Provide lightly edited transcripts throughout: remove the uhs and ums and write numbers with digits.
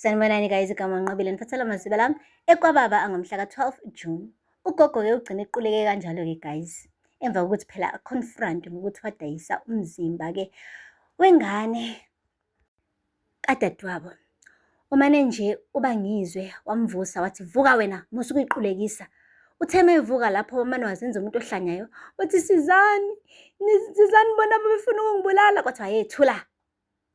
Sanibonani guys, igama Nqobile niphathela amaziba lami ekwababa angomhla ka-12 June. Ugogo-ke ugcine equleke kanjalo-ke guys. Emva kokuthi phela a-confront ngokuthi wadayisa umzimba-ke wengane kadadewabo. Umane nje uBangizwe wamvusa wathi vuka wena musa ukuyiqulekisa. Uthe uma evuka lapho wamane wazenza umuntu ohlanyayo wathi sizani, sizani bona bebefuna ukungibulala. Kwathiwa hey thula,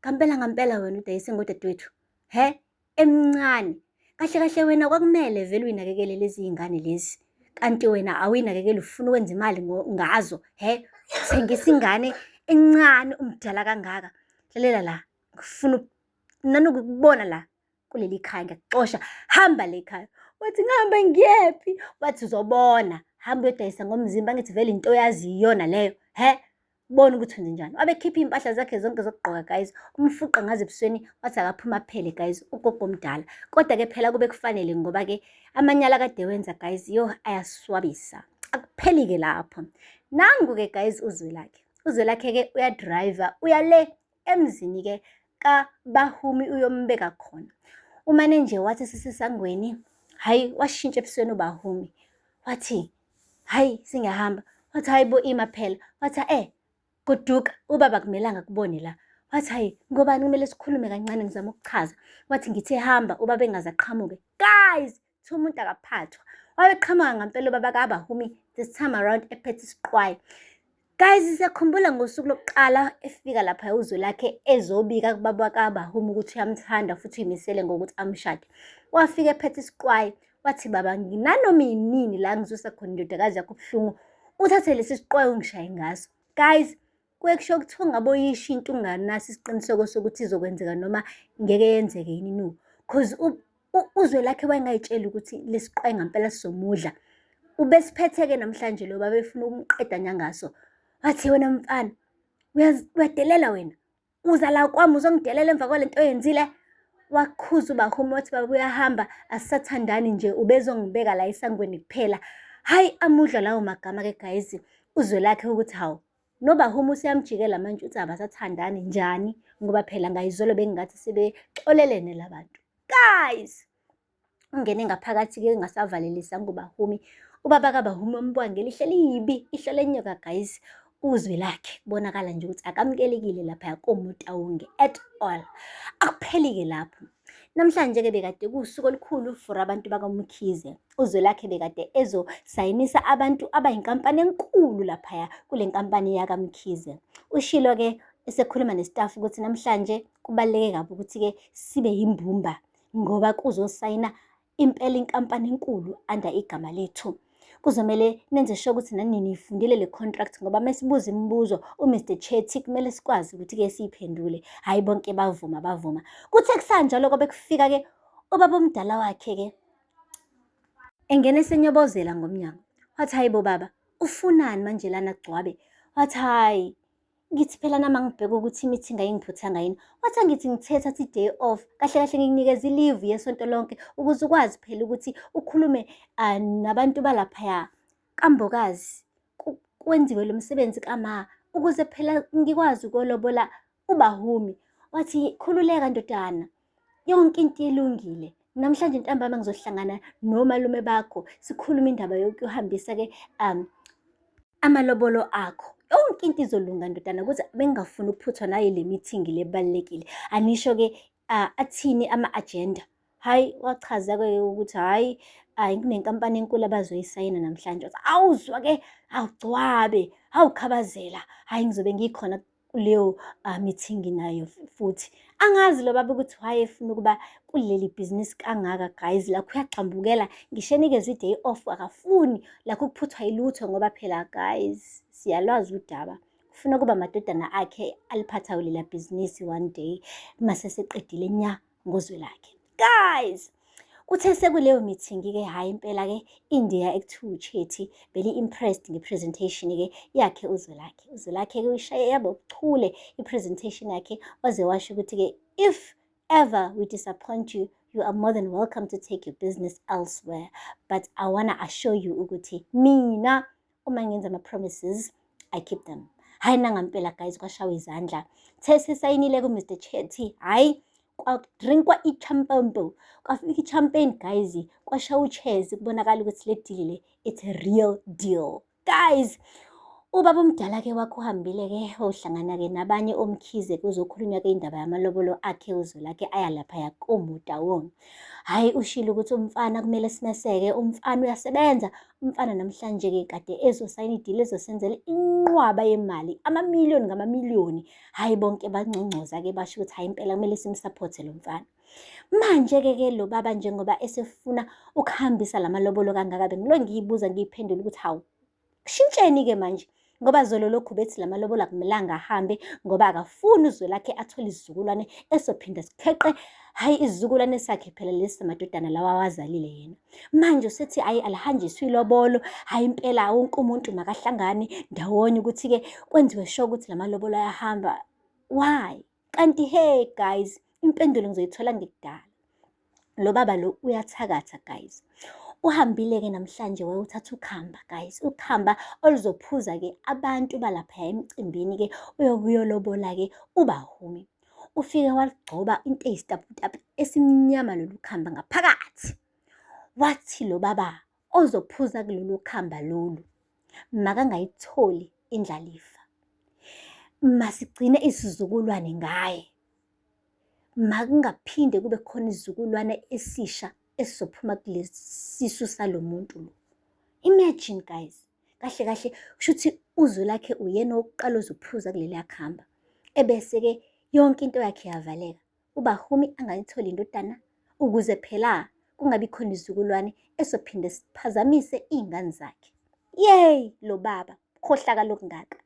ngampela ngampela wena udayise ngodadewethu he emncane. Kahle kahle wena kwakumele vele uyinakekele lezi iy'ngane lezi. Kanti wena awuyinakekeli ufuna ukwenza imali ngazo he. Thengisa ingane encane umdala kangaka. Lalela la, ngifuna nanokukubona la kuleli khaya ngiyakuxosha, hamba le khaya. Wathi ngihambe ngiyephi? Wathi uzobona, hamba uyodayisa ngomzimba angithi vele into oyaziyo iyona leyo he. Bona ukuthi wenze njani. Wabe ekhipha iy'mpahla zakhe zonke zokugqoka guys, umfuqa ngazo ebusweni wathi akaphuma aphele guys, ugogo omdala. Kodwa-ke phela kube kufanele ngoba-ke amanyala akade ewenza guys, yo ayaswabisa. Akupheli-ke lapho. Nangu-ke guys uZwelakhe. UZwelakhe-ke uyadrayiva uya le emzini-ke kaBahumi uyombeka khona. Umane nje wathi sisesangweni, hhayi washintsha ebusweni uBahumi. Wathi, hhayi singahamba. Wathi hhayi bo ima phela. Wathi eh goduka ubaba akumelanga akubone la. Wathi hhayi ngobani kumele sikhulume kancane ngizama ukuchaza. Wathi ngithe hamba ubaba engaze aqhamuke. Guys, kuthiwa umuntu akaphathwa. Wabeqhamuka ngampela ubaba kaBahumi this time around ephethe isiqwayi. Guys, siyakhumbula ngosuku lokuqala efika lapha uZwelakhe ezobika kubaba kaBahumi ukuthi uyamthanda futhi uyimisele ngokuthi amshade. Wafika ephethe isiqwayi wathi baba nginanoma yinini la ngizwisa khona indodakazi yakho ubuhlungu uthathe lesi siqwayi ungishaye ngaso. Guys, kuye kusho kuthiwa ngabe uyisho into unganaso isiqiniseko sokuthi izokwenzeka noma ngeke yenzeke yini no. Cause uZwelakhe wayengayitsheli ukuthi lesiqwayi ngampela sizomudla. Ubesiphethe-ke namhlanje lo babefuna ukumqeda nya ngaso. Wathi wena mfana, uyadelela wena. Uza la kwami uzongidelela emva kwalento oyenzile. Wakhuza uBahumi wathi baba uyahamba asisathandani nje ubezongibeka la esangweni kuphela. Hhayi amudla lawo magama-ke guys, uZwelakhe ukuthi hawu noBahumi useyamjikela manje uthi abasathandani njani ngoba phela ngayizolo bengingathi sebexolelene la bantu. Guys, ungene ngaphakathi-ke engasavalelisanga uBahumi. Ubaba kaBahumi wambuka ngelihlo elibi, ihlo lenyoka guys. UZwelakhe kubonakala nje ukuthi akamukelekile laphaya koMutawunge at all. Akupheli-ke lapho. Namhlanje-ke bekade kuwusuku olukhulu for abantu bakaMkhize. UZwelakhe bekade ezosayinisa abantu abayinkampani enkulu laphaya kule nkampani yakaMkhize. Ushilo-ke esekhuluma nestaff ukuthi namhlanje kubaluleke kabi ukuthi-ke sibe yimbumba ngoba kuzosayina impela inkampani enkulu under igama lethu. Kuzomele nenze sure ukuthi nani niyifundile le contract ngoba mesibuza imibuzo uMr Chetty kumele sikwazi ukuthi-ke siyiphendule. Hhayi bonke bavuma bavuma. Kuthe kusanjalo kwabe kufika-ke ubaba omdala wakhe-ke engena esenyobozela ngomnyango. Wathi hayi bo baba, ufunani manje lana Gcwabe? Wathi hhayi, ngithi phela nami angibheke ukuthi i-meeting ayingiphuthanga yini. Wathi angithi ngithe thatha i-day off, kahle kahle ngikunikeza i-leave yesonto lonke ukuze ukwazi phela ukuthi ukhulume nabantu balaphaya kaMbokazi kwenziwe lo msebenzi kama ukuze phela ngikwazi ukuyolobola uBahumi. Wathi khululeka ndodana, yonke into ilungile. Namhlanje ntambama ngizohlangana nomalume bakho sikhulume indaba yokuhambisa-ke amalobolo akho. Yonke into izolunga ndodana ukuthi bengingafuni ukuphuthwa nayo le meeting le ebalulekile. Anisho-ke athini ama-agenda. Hhayi wachaza-ke ukuthi hhayi hhayi kunenkampani enkulu abazoyisayina namhlanje. Wathi awuzwa-ke, awugcwabe, awukhabazela, hhayi ngizobe ngikhona kuleyo meeting nayo futhi. Angazi lo baba ukuthi wayefuna ukuba kuleli bhizinisi kangaka guys, lakho uyagxambukela ngisho enikezwe i-day off akafuni lakho ukuphuthwa yilutho ngoba phela guys siyalwazi udaba. Ufuna ukuba amadodana akhe aliphathayo lela bhizinisi one day mase seqedile nya ngoZwelakhe. Guys, kuthe sekuleyo meeting-ke hhayi impela-ke iNdiya ekuthiwa uChetty beli-impressed nge-presentation-ke yakhe uZwelakhe. UZwelakhe-ke uyishaye yaba ubuchule i-presentation yakhe waze washo ukuthi-ke if ever we disappoint you, you are more than welcome to take your business elsewhere. But I wanna assure you ukuthi mina uma ngenza ama-promises, I keep them. Hhayi nangampela guys kwashawa izandla. The sesayinile ku-Mr Chetty, hhayi Kwadrinkwa ichampompo, kwafika i-champagne guys, kwashawa u-cheers kubonakala ukuthi le deal le it's a real deal. Guys, ubaba omdala-ke wakhe uhambile-ke wayohlangana-ke nabanye oMkhize kuzokhulunywa-ke indaba yamalobolo akhe uZwelakhe aya laphaya koMotaung. Hhayi ushilo ukuthi umfana kumele simeseke, umfana uyasebenza. Umfana namhlanje-ke kade ezosayina idili ezosenzela inqwaba yemali, amamiliyoni ngamamiliyoni. Hhayi bonke bangcongcoza-ke basho ukuthi hhayi impela kumele simsaphothe lo mfana. Manje-ke ke lo baba njengoba esefuna ukuhambisa la malobolo kangaka bengilo ngiyibuza ngiyiphendula ukuthi hawu kushintsheni-ke manje ngoba zolo lokhu bethi la malobolo akumelanga ahambe ngoba akafuni uzwe lakhe athole isizukulwane esophinda sikheqe hhayi isizukulwane sakhe phela lesi samadodana lawa awazalile yena. Manje usethi hhayi alihanjiswe ilobolo, hhayi impela wonke umuntu makahlangane ndawonye ukuthi-ke kwenziwe sure ukuthi la malobolo ayahamba. Why? Kanti hey guys, impendulo ngizoyithola ngekudala. Lo baba lo uyathakatha guys. Uhambile-ke namhlanje wayothatha ukhamba guys, ukhamba oluzophuza-ke abantu balaphaya emcimbini-ke uyobuyolobola-ke uBahumi. Ufike waligcoba into eyisitaputapu esimnyama lolu khamba ngaphakathi. Wathi lo baba ozophuza kulolu khamba lolu makangayitholi indlalifa. Masigcine isizukulwane ngaye. Makungaphinde kube khona isizukulwane esisha esizophuma kulesisu salo muntu lo. Imagine guys, kahle kahle kusho ukuthi uzwe lakhe uyena wokuqala ozophuza kuleliya khamba. Ebese-ke yonke into yakhe iyavaleka. UBahumi angayitholi indodana ukuze phela kungabi khona isizukulwane esophinde siphazamise iy'ngane zakhe. Yey lo baba, ukukhohlakala okungaka.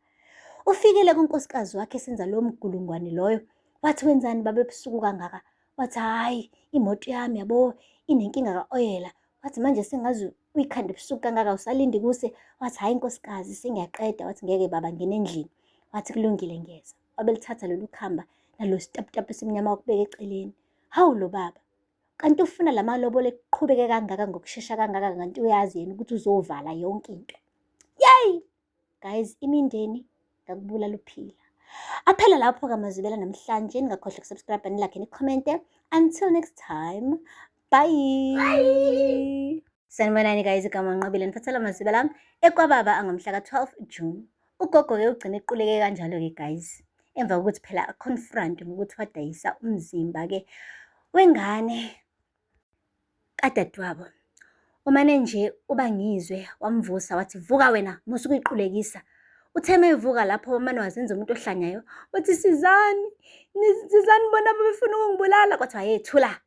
Ufikile kunkosikazi wakhe esenza lowo mgulungwane loyo, wathi wenzani baba ebusuku kangaka? Wathi hhayi imoto yami yabo inenkinga ka-oyela. Wathi manje sengaze uyikhande ebusuku kangaka usalindi kuse. Wathi hhayi nkosikazi sengiyaqeda. Wathi ngeke baba ngena endlini. Wathi kulungile ngiyeza. Wabelithatha lolu khamba nalo sitaputapu esimnyama wakubeka eceleni. Hawu lo baba. Kanti ufuna la malobolo eqhubeke kangaka ngokushesha kangaka kanti uyazi yena ukuthi uzovala yonke into. Yey! Guys, imindeni ngakubulala uphila. Aphela lapho kamazibela namhlanje ningakhohlwa ukusubscribe nilakhe nikhomente. Until next time. Bye. Bye. Sanibonani guys, igama Nqobile niphathela amazibela ekwababa angomhla ka-12 June. Ugogo-ke ugcine equleke kanjalo-ke guys. Emva kokuthi phela aconfront ngokuthi wadayisa umzimba-ke wengane kadadewabo. Umane nje uBangizwe wamvusa wathi vuka wena musa ukuyiqulekisa. Uthe uma evuka lapho wamane wazenza umuntu ohlanyayo wathi sizani, sizani bona bebefuna ukungibulala. Kwathiwa hey thula.